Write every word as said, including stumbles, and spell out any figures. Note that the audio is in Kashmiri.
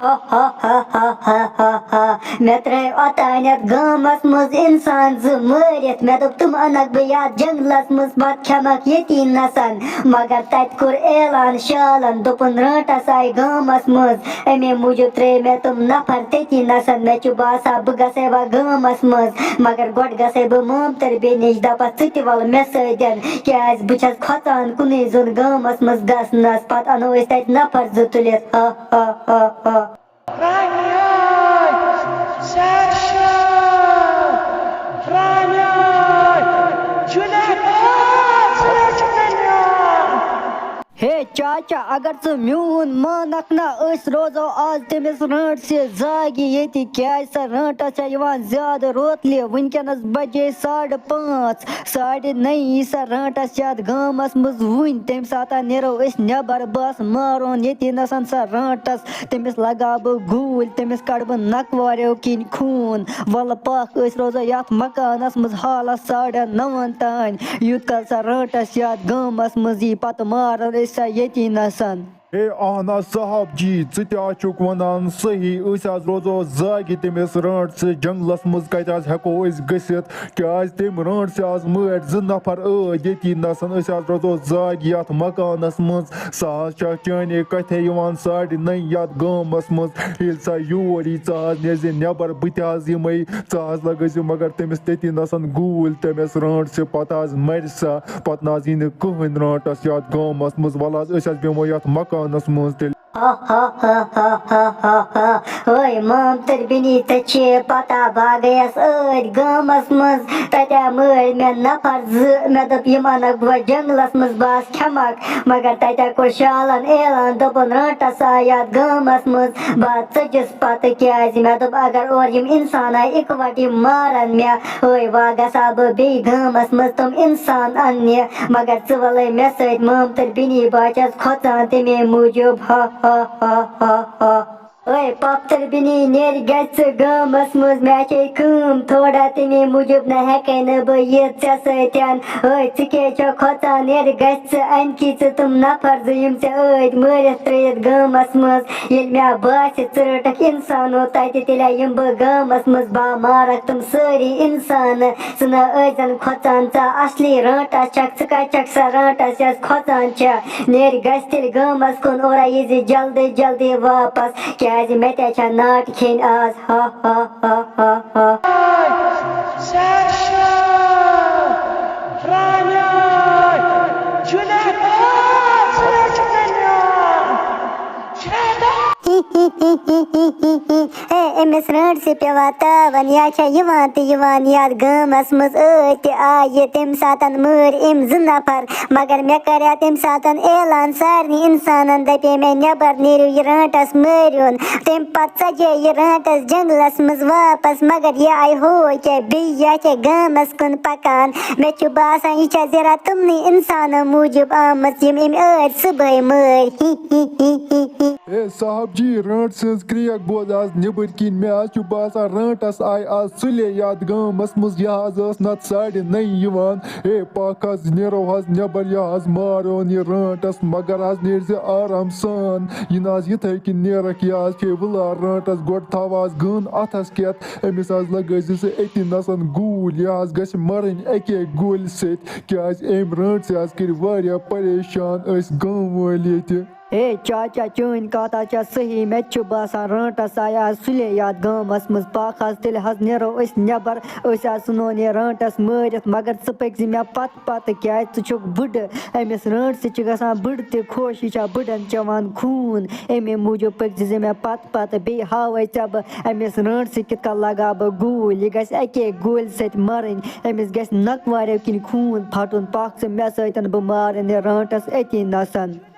ہا ہا ہا ہا ہا ہا ہا۔ مےٚ ترٛٲوۍ اوٚتانٮ۪تھ گامَس منٛز اِنسان زٕ مٲرِتھ۔ مےٚ دوٚپ، تِم اَنَکھ بہٕ یَتھ جنٛگلَس منٛز، پَتہٕ کھٮ۪مَکھ ییٚتی نَسَن۔ مگر تَتہِ کوٚر اعلان شالَن، دوٚپُن، رٲنٛٹَس آیہِ گامَس منٛز۔ اَمے موٗجوٗب ترٛٲے مےٚ تِم نفر تٔتی نَسَن۔ مےٚ چھُ باسان، بہٕ گژھَے وۄنۍ گامَس منٛز، مگر گۄڈٕ گژھَے بہٕ مامتٕر بیٚنہِ نِش، دَپَس، ژٕ تہِ وَل مےٚ سۭتۍ، کیٛازِ بہٕ چھَس کھۄژان کُنُے زوٚن گامَس منٛز گژھنَس۔ پَتہٕ اَنو أسۍ تَتہِ نفر زٕ تُلِتھ۔ ہا ہا ہا ہا۔ رانیٲے، سیرشو، رانیٲے، جُنید، آ، ژٕ چھُکھ مےٚ نیان۔ ہے چاچا، اگر ژٕ میون مانکھ نا، أسۍ روزو آز تٔمِس رٲنٛٹسہِ زاگہِ ییٚتہِ، کیٛازِ سۄ رٲنٛٹس چھےٚ یِوان زیادٕ روتلہِ۔ وٕنکیٚنس بجے ساڑٕ پانٛژھ، ساڑِ نَیہِ یی سۄ رٲنٛٹس یتھ گامس منٛز وٕنۍ۔ تمہِ ساتہٕ نیرو أسۍ نٮ۪بر، بس مارون ییٚتی نسن سۄ رٲنٛٹس۔ تٔمِس لگاو بہٕ گوٗلۍ، تٔمِس کڑٕ بہٕ نکواریو کِنۍ خوٗن۔ ولہٕ پکھ، أسۍ روزو یتھ مکانس منٛز حالس ساڑن نون تام، یوٗت کال سۄ رٲنٛٹس یتھ گامس منٛز یی، پتہٕ مارن أسۍ سۄ ییٚتی نسن۔ ہے اہن حظ صاحب جی، ژٕ تہِ حظ چھُکھ ونان صحیح، أسۍ حظ روزو زاگہِ تٔمِس رٲنٛٹسہِ جنگلس منٛز، کتہِ حظ ہٮ۪کو أسۍ گٔژھِتھ؟ کیٛازِ تٔمۍ رٲنٛٹسہِ آز مٲرۍ زٕ نفر ٲدۍ ییٚتی نسن، أسۍ حظ روزو زاگہِ یتھ مکانس منٛز۔ سۄ حظ چھےٚ چانے کتھے یِوان ساڑِ نَیہِ یتھ گامس منٛز۔ ییٚلہِ سۄ یور یی، ژٕ حظ نیرزِ نٮ۪بر، بہٕ تہِ حظ یِمے، ژٕ حظ لگٲیزِ مگر تٔمِس تٔتی نسن گوٗلۍ، تٔمِس رٲنٛٹسہِ، پتہٕ حظ مرِ سۄ، پتہٕ نہ حظ یی نہٕ کٕہٕنۍ رٲنٛٹس یتھ گامس منٛز۔ ولہٕ حظ، أسۍ حظ بیٚہمو یتھ مکانس منٛز تیٚلہِ۔ ہا ہا ہا ہا ہا ہا ہا۔ اوے مامتٕر بیٚنی، ژےٚ چھے پتہ، بہٕ ہا گٔیَس ٲدۍ گامَس منٛز، تَتہِ ہا مٲرۍ مےٚ نفر زٕ۔ مےٚ دوٚپ، یِم اَنَکھ بہٕ جنٛگلَس منٛز، بہٕ آسہٕ کھٮ۪مَکھ۔ مگر تَتہِ ہا کوٚر شالَن اعلان، دوٚپُن، رٲنٛٹَس آے یَتھ گامَس منٛز۔ بہٕ ہا ژٔجِس پَتہٕ، کیٛازِ مےٚ دوٚپ، اگر اورٕ یِم اِنسان آے اِکوَٹہٕ، یِم مارَن مےٚ۔ اوے، وۄنۍ گژھٕ ہا بہٕ بیٚیہِ گامَس منٛز تِم اِنسان اَننہِ۔ مگر ژٕ وَلَے مےٚ سۭتۍ مامتٕر بیٚنی، بہٕ ہا چھَس کھۄژان تَمے موٗجوٗب۔ ہا ہا ہا ہا ہا۔ اوے پۄپھتٕر بیٚنی، نیرِ گژھِ گامَس منٛز، مےٚ چھے کٲم تھوڑا، تَمے موٗجوٗب نہ ہٮ۪کَے نہٕ بہٕ یِتھ ژےٚ سۭتۍ۔ اوے ژٕ کیٛازِ چھَکھ کھۄژان؟ نیرِ گژھِ، اَنکھی ژٕ تِم نفر زٕ، یِم ژےٚ ٲدۍ مٲرِتھ ترٛٲیِتھ گامَس منٛز۔ ییٚلہِ مےٚ باسہِ، ژٕ رٔٹَکھ اِنسانو تَتہِ، تیٚلہِ یِمہٕ بہٕ گامَس منٛز، بہٕ مارَکھ تِم سٲری اِنسان۔ ژٕ نہ ٲسۍزٮ۪ن کھۄژان، ژٕ اَصلی رٲنٛٹَس چھَکھ، ژٕ کَتہِ چھَکھ سۄ رٲنٛٹَس، یۄس کھۄژان چھےٚ؟ نیرِ گژھِ تیٚلہِ گامَس کُن، اورَے ییٖزِ جلدی جلدی واپَس، کیٛازِ مےٚ تہِ چھےٚ ناٹہِ کھیٚنۍ آز۔ ہا ہا ہا ہا ہا۔ سیرشو، رانیٲے، جُنید، آ، ژٕ چھُکھ مےٚ نیان۔ ہے، أمِس رٲنٛٹسہِ پٮ۪وان تاوَن، یا چھےٚ یِوان تہٕ یِوان یَتھ گامَس منٛز ٲدۍ تہِ آیہِ۔ تَمہِ ساتَن مٲرۍ أمۍ زٕ نفر، مگر مےٚ کَریٛاو تَمہِ ساتَن اعلان سارنٕے اِنسانَن، دَپے مےٚ، نٮ۪بَر نیٖرِو، یہِ رٲنٛٹَس مٲرِوُن۔ تَمہِ پَتہٕ ژَجے یہِ رٲنٛٹَس جنٛگلَس منٛز واپَس، مگر یہِ آیہِ ہو کیٛاہ، بیٚیہِ یَتھ گامَس کُن پَکان۔ مےٚ چھُ باسان، یہِ چھےٚ زِرا تِمنٕے اِنسانَن موٗجوٗب آمٕژ، یِم أمۍ ٲدۍ صُبحٲے مٲرۍ۔ ہی ہی ہی ہی ہی۔ اے صاحب جی، رٲنٛٹہٕ سٕنٛز کرٛیک بوز آز نیٚبٕرۍ کِنۍ۔ مےٚ حظ چھُ باسان، رٲنٛٹَس آیہِ آز سُلے یَتھ گامَس منٛز۔ یہِ حظ ٲس نَتہٕ ساڑِ نَیہِ یِوان۔ اے پَکھ حظ، نیرو حظ نٮ۪بَر، یہِ حظ مارون یہِ رٲنٛٹَس، مگر حظ نیرِ زِ آرام سان۔ یہِ نہٕ حظ یِتھَے کِنۍ نیرَکھ، یہِ حظ چھے وٕلار رٲنٛٹَس۔ گۄڈٕ تھاو حظ گٔن اَتھَس کٮ۪تھ، أمِس حظ لَگٲے زِ سُہ أتی نَسَن گوٗلۍ، یہِ حظ گژھِ مَرٕنۍ اَکے گولہِ سۭتۍ، کیٛازِ أمۍ رٲنٛٹسہِ حظ کٔرۍ واریاہ پریشان أسۍ گامہٕ وٲلۍ ییٚتہِ۔ اے چاچا، چٲنۍ کتھ ہا چھےٚ صحیح۔ مےٚ تہِ چھُ باسان، رٲنٹس آیہِ آز سُلے یتھ گامس منٛز۔ پکھ حظ، تیٚلہِ حظ نیرو أسۍ نٮ۪بر۔ أسۍ حظ ژھٕنون یہِ رٲنٹس مٲرِتھ، مگر ژٕ پٔکۍ زِ مےٚ پتہٕ پتہٕ، کیازِ ژٕ چھُکھ بٕڈٕ۔ أمِس رٲنٹسہِ چھِ گژھان بٕڈٕ تہِ خۄش، یہِ چھا بٕڈن چٮ۪وان خوٗن۔ اَمے موٗجوٗب پٔکۍ زِ مےٚ پتہٕ پتہٕ، بیٚیہِ ہاوے ژےٚ بہٕ أمِس رٲنٹسہِ کِتھ کٔنۍ لگاو بہٕ گوٗلۍ۔ یہِ گژھِ اَکے گوٗلۍ سۭتۍ مرٕنۍ۔ أمِس گژھِ نکواریو کِنۍ خوٗن پھٹُن۔ پکھ ژٕ مےٚ سۭتۍ، بہٕ مارن یہِ رٲنٹس أتی نسن۔